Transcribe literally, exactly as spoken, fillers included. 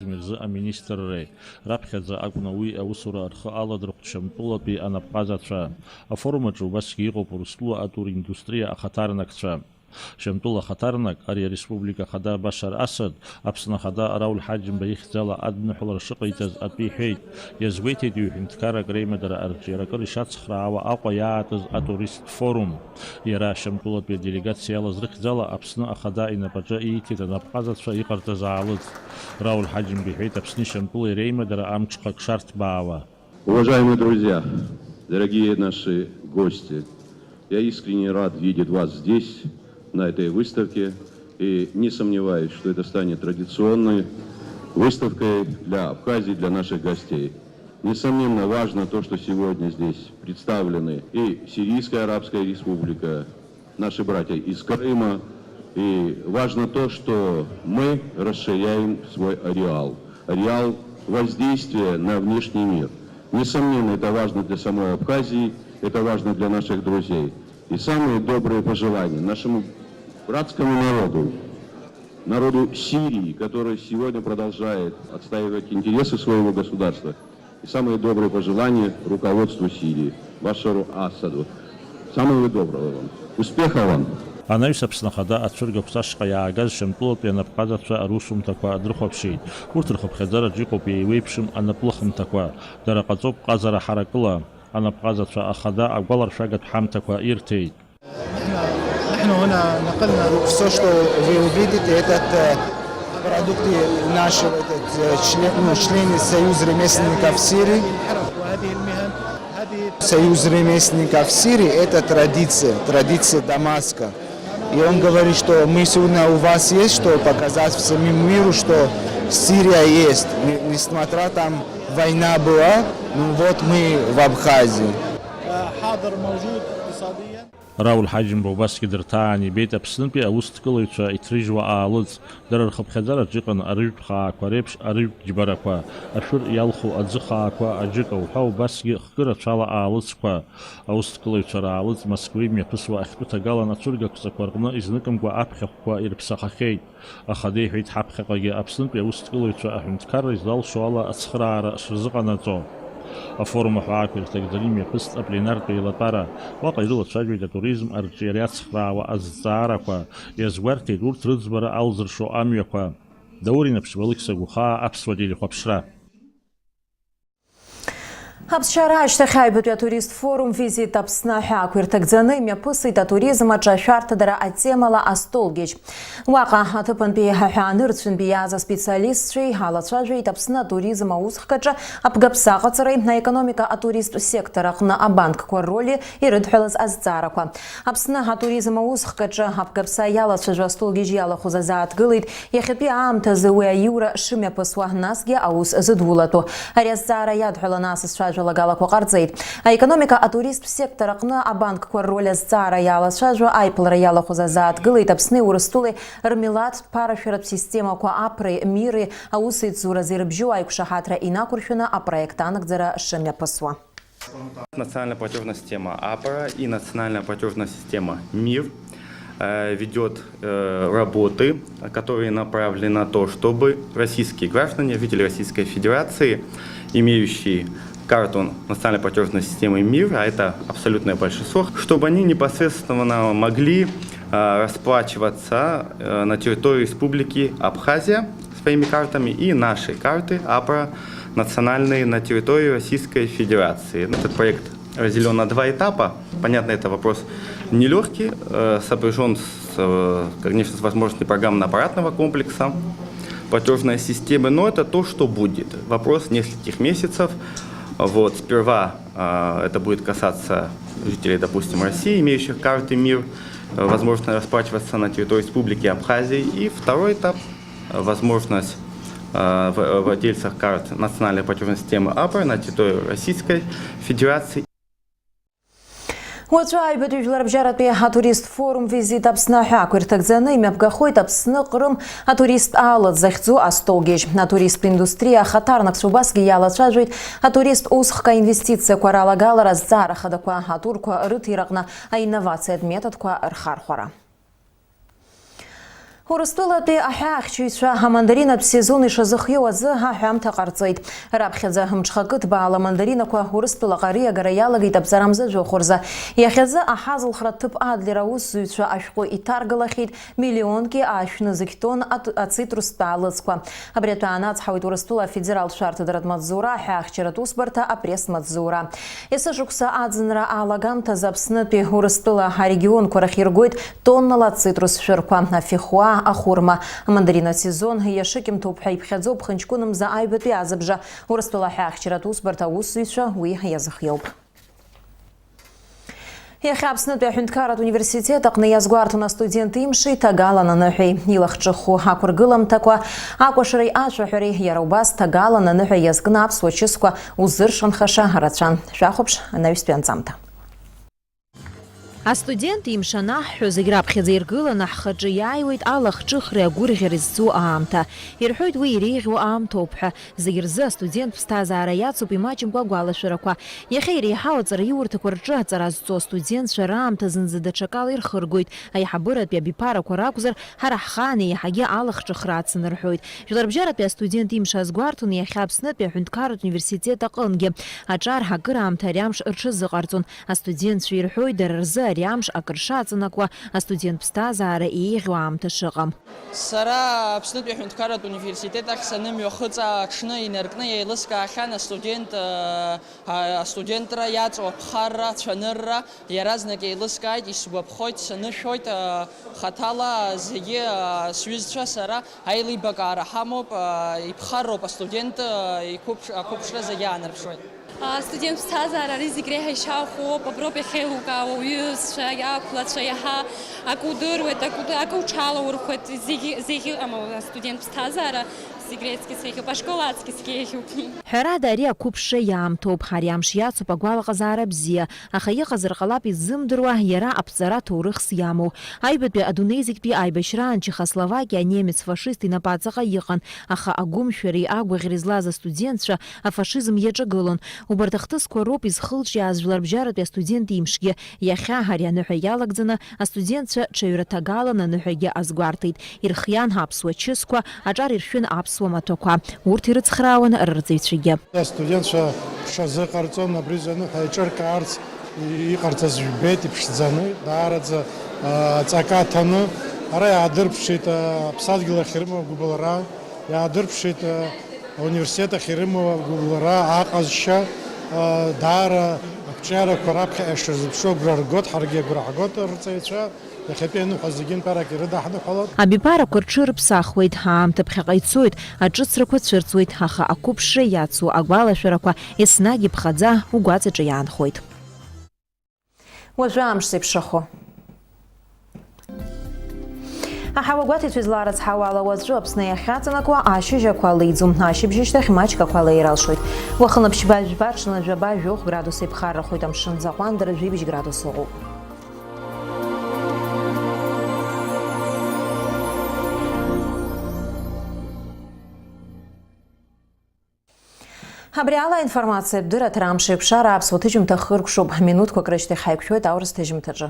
рзы аминистрреи. Раԥхьаӡа акәны уи аусура рхы аладырхәт Шьамтәылатәи анапҟазацәа. Афорум аҿы убасгьы иҟоуп Урыстәыла атуриндустриа ахаҭарнакцәа. Шьамтәыла ахаҭарнак, ари ареспублика ахада Башар Асад, Аԥсны ахада Рауль Ҳаџьымба ихьӡала адныҳәалара шыҟаиҵаз атәы иҳәеит. Иазгәеиҭеит ҩ-ҳәынҭқаррак реимадара арҿиара акыр ишацхраауа Аҟәа иаатыз атуристтә форум. Иара Шьамтәылатәи аделегациа иалаз рыхьӡала Аԥсны ахада инапаҿы ииҭеит анапҟазацәа иҟарҵаз аалыҵ. Рауль Ҳаџьымба иҳәеит Аԥсни Шьамтәылеи реимадара амҽхак шарҭбаауа. Уважаемые друзья, дорогие наши гости, я искренне рад видеть вас здесь, на этой выставке, и не сомневаюсь, что это станет традиционной выставкой для Абхазии, для наших гостей. Несомненно, важно то, что сегодня здесь представлены и Сирийская Арабская Республика, наши братья из Крыма. И важно то, что мы расширяем свой ареал, ареал воздействия на внешний мир. Несомненно, это важно для самой Абхазии, это важно для наших друзей. И самые добрые пожелания нашему братскому народу, народу Сирии, который сегодня продолжает отстаивать интересы своего государства. И самые добрые пожелания руководству Сирии, Башару Асаду. Самого доброго вам. Успехов вам! Анаҩс Аԥсны Ахада ацәыргақәҵа ашҟа иаагаз Шьамтәылатәи анапҟазацәа русумҭақәа дрыхәаԥшит. Урҭ рхыԥхьаӡараҿ иҟоуп еиуеиԥшым анаплыхымҭақәа, дара ҟаҵоуп ҟазара ҳаракыла. Анапҟазацәа Ахада агәаларшәагатә ҳамҭақәа ирҭеит. نحن، نحن هنا نقلنا. Все, что вы увидите, этот, э, продукты нашего, этот, э, член, ну, члены Союз ремесленников Сирии. وهذه المهن، هذه Союз ремесленников Сирии — это традиция, традиция Дамаска. И он говорит, что мы сегодня у вас есть, что показать всему миру, что Сирия есть. Не-, несмотря там война была, ну вот мы в Абхазии. حاضر موجود اقتصاديا. Рауль Ҳаџьымба убасгьы дырҭаан ибеит Аԥснытәи аусҭкылаҩцәа иҭрыжьуа аалыҵ, дара рхыԥхьаӡараҿ иҟан арыжәтә хаақәа реиԥш арыжәтә џьбарақәа, ашәыр иалху аӡы хаақәа, аџьыка уҳәа убасгьы хкы рацәала аалыҵқәа. Аусҭкылаҩцәа раалыҵ Москвеи мҩаԥысуа ахьтәы ҭагалан ацәыргақәҵақәа рҟны изныкымкәа аԥхьахәқәа ирыԥсахахьеит. Ахада иҳәеит, ҳаԥхьаҟагьы Аԥснытәи аусҭкылаҩцәа аҳәынҭқарра излалшо ала ацхыраара шрызыҟанаҵо. Афорум аҳәаақәа ирҭагӡаны имҩаԥыст апленартә еилатәара. Уаҟа ирылацәажәеит атуризм арҿиара иацхраауа азҵаарақәа, иазгәарҭеит урҭ рыӡбара алзыршо амҩақәа. Даур Инаԥшьба, Алықьса Гәхаа, Аԥсуа телехәаԥшра. Аԥсшьара ашьҭахь аҩбатәи атурист форум Визит Аԥсны аҳәаақәа ирҭагӡаны имҩаԥысит атуризм аҿы ашәарҭадара атемала астолгьежь. Уаҟа аҭыԥантәи аҳәаанырцәынтәи иааз аспециалистцәеи ҳалацәажәеит Аԥсны атуризм аусхкаҿы абгаԥса аҟаҵареи аекономика атуристтә сектор аҟны абанкқәа рроли ирыдҳәалаз азҵаарақәа. Аԥсны атуризм аусхкаҿы абгаԥса иалацәажәо астолгьежь иалахәыз азааҭгылеит иахьатәи аамҭазы уи аиура шымҩаԥысуа, насгьы аус зыдулатәу. Ари азҵаара иадҳәаланы асасцәа ажәалагалақәа ҟарҵеит. Аекономика, атуристтә сектор аҟны абанкқәа рроль азҵаара иалацәажәо аиԥылара иалахәыз азааҭгылеит Аԥсни Урыстәылеи рмилаҭтә ԥарашәаратә системақәа аԥреи мири аусеицуразы ирыбжьоу аиқәшаҳаҭра инақәыршәаны апроект анагӡара шымҩаԥысуа. Национальная платежная система АПРА и национальная платежная система МИР, э, ведёт, э, работы, которые направлены на то, чтобы российские граждане, жители Российской Федерации, имеющие карту национальной платежной системы МИР, а это абсолютное большинство, чтобы они непосредственно могли, э, расплачиваться, э, на территории Республики Абхазия своими картами и наши карты АПРА национальные на территории Российской Федерации. Этот проект разделён на два этапа. Понятно, это вопрос нелёгкий, э, сопряжён с, э, конечно, с возможностью программно-аппаратного комплекса платёжной системы, но это то, что будет. Вопрос нескольких месяцев. Вот, сперва, э, это будет касаться жителей, допустим, России, имеющих карты МИР, э, возможность расплачиваться на территории Республики Абхазии. И второй этап, возможность, э, в-, владельцев карт национальной платёжной системы АПРА на территории Российской Федерации. Уаҵәы аҩбатәи жәларбжьаратәи атурист форум Визит Аԥсны аҳәаақәа ирҭагӡаны имҩаԥгахоит Аԥсны Ҟрым атуристтә аалыҵ захьӡу астолгьежь. Атуристтә индустриа ахаҭарнакцәа убасгьы иалацәажәоит атуристтә усхк аинвестициақәа ралагалара, азҵаара хадақәа, атурқәа рыҭира аҟны аинновациатә методқәа рхархәара. Урыстәылатәи аҳәаахьчаҩцәа амандаринатә сезон ишазыхиоу азы аҳәамҭа ҟарҵеит. Раԥхьаӡа мҽхакы ҭбаала амандаринақәа Урыстәылаҟа ариагара иалагеит аԥҵарамза жәохә рзы. Иахьазы аҳазылхратә ҭыԥ Адлер аусзуҩцәа ашәҟәы иҭаргалахьеит миллионки аашәны зқьтон ат-, ацитрустә аалыҵқәа. Абри атәы аанацҳауеит Урыстәыла афедералтә шәарҭадаратә маҵзура аҳәаахьчаратә усбарҭа апресс-маҵзура. Есышықәса аӡынра алагамҭазы Аԥснытәи Урыстәыла арегионқәа рахь иргоит тоннала ацитрус шәырқәа, афихуа, ахәырма. Амандарина сезон иашыкьымҭоуп ҳәа иԥхьаӡоуп Ԥхынҷкәынмза аҩбатәи азыбжа. Урыстәыла аҳәаахьчаратә усбарҭа аусзуҩцәа уи иазыхиоуп. Иахьа Аԥснытәи аҳәынҭқарратә университет аҟны иазгәарҭон астудент имши ҭагалан аныҳәеи. Илахҿыху ақәыргыламҭақәа, акәашареи ашәаҳәареи, иара убас ҭагалан аныҳәа иазкны аԥсуа чысқәа узыршанхаша рацәан. Шәахәаԥш анаҩстәи анҵамҭа. Астудент имш анаҳҳәо, зегь раԥхьаӡа иргыланы ҳхаҿы иааиуеит алахҿыхреи агәырӷьареи зцу аамҭа. Ирҳәоит, уи иреиӷьу аамҭоуп ҳәа. Зегь рзы астудент ԥсҭазаара иацуп имаҷымкәа агәалашәарақәа. Иахьа иреиҳау аҵараиурҭақәа рҿы аҵара зҵо астудентцәа раамҭа зынӡа даҽакала ирхыргоит. Аиҳабыратәи абиԥарақәа ракәзар, ҳара ҳхаан еиҳагьы алахҿыхра ацын рҳәоит. Жәларбжьаратәи астудент имш азгәарҭон иахьа Аԥснытәи аҳәынҭқарратә университет аҟынгьы. Аҿар акыраамҭа ари амш рҽазыҟарҵон. Астудентцәа ирҳәоит, дара рзы ари амш акыр шаҵанакуа, астудент ԥсҭазаара еиӷьу аамҭа шыҟам. Сара Аԥснытәи аҳәынҭқарратә университет ахь санымҩахыҵ, аҽны инаркны еилыскаахьан астудент, а, а, астудентра иаҵоу аԥхарра, ацәанырра, иаразнак еилыскааит, исгәаԥхоит, санышәоит, а, хаҭала зегьы, а, сҩызцәа, сара аилибакаара ҳамоуп, а, иԥхарроуп астудент, а, иқәыԥш-, ақәыԥшра зегьы аанарԥшуеит. Астудент ԥсҭазаара ари зегь реиҳа ишьаухоуп, аброуп иахьеилукаауа уҩызцәа, ақәлацәа, иаҳа акы удыруеит, акы уды-, акы уҽалаурхәуеит, зегь, зегь ыҟам астудент ԥсҭазаара, зегь реиҵкьыс еиӷьуп, ашкол аҵкьысгьы еиӷьуп. Ҳәарада, ари ақәыԥшра иаамҭоуп, ари амш иацуп агәалаҟазаара бзиа, аха иҟазар ҟалап иззымдыруа, иара аԥҵара ҭоурыхс иамоу. Аҩбатәи адунеи зегьтәи аибашьраан Чехословакиа анемец фашист инапы аҵаҟа иҟан, аха агәымшәареи агәаӷьреи злаз астудентцәа афашизм иаҿагылон. Убарҭ ахҭысқәа роуп изхылҿиааз жәларбжьаратәи астудент имшгьы. Иахьа ари аныҳәа иалагӡаны астудентцәа ҽаҩраҭагалан аныҳәагьы азгәарҭеит. Ирхиан аԥсуа чысқәа, аҿар иршәын аԥсуа маҭәақәа. Урҭ ирыцхраауан рырҵаҩцәагьы. Астудентцәа рҽазыҟарҵон абри аныҳәа еиҿыркаарц иҟарҵаз жәбеит иԥшӡаны, даараӡа, а, аҵакы аҭаны. Ара иаадырԥшит, а, аԥсадгьыл ахь ирымоу агәыбылра, иаадырԥшит, а, ауниверситет ахь ирымоу агәыбылра, аҟазшьа, а, даара ақәҿиарақәа раԥхьаҟа ишырзыԥшу агәра ргоит, ҳаргьы агәра ҳгоит арҵаҩцәа. Иахьатәи аныҳәа зегьы нтәарак ирыдаҳныҳәалоит. Абиԥарақәа рҽырыԥсахуеит, аамҭа ԥхьаҟа ицоит, аҿыцрақәа цәырҵуеит, аха ақәыԥшра иацу агәалашәарақәа еснагь иԥхаӡа угәаҵаҿы иаанхоит. Уажәы амш зеиԥшрахо. Аҳауа гәаҭеицәа излаарыцҳауа ала, уаҵәы Аԥсны иахьаҵанакуа ашьыжь ақәа леиӡом. Ашьыбжьышьҭахь маҷк ақәа леира алшоит. Уахынла ԥшьба жәба, аҽны жәаба, жәохә градус еиԥхаррахоит, амшын ӡаҟәандара жәибжь градус ыҟоуп. Абри ала аинформациатә дырраҭара амш еиқәшара аԥсуа ҭыжьымҭа хыркәшоуп. Минуҭқәак рышьҭахь ҳаиқәшәоит аурыс ҭыжьымҭаҿы.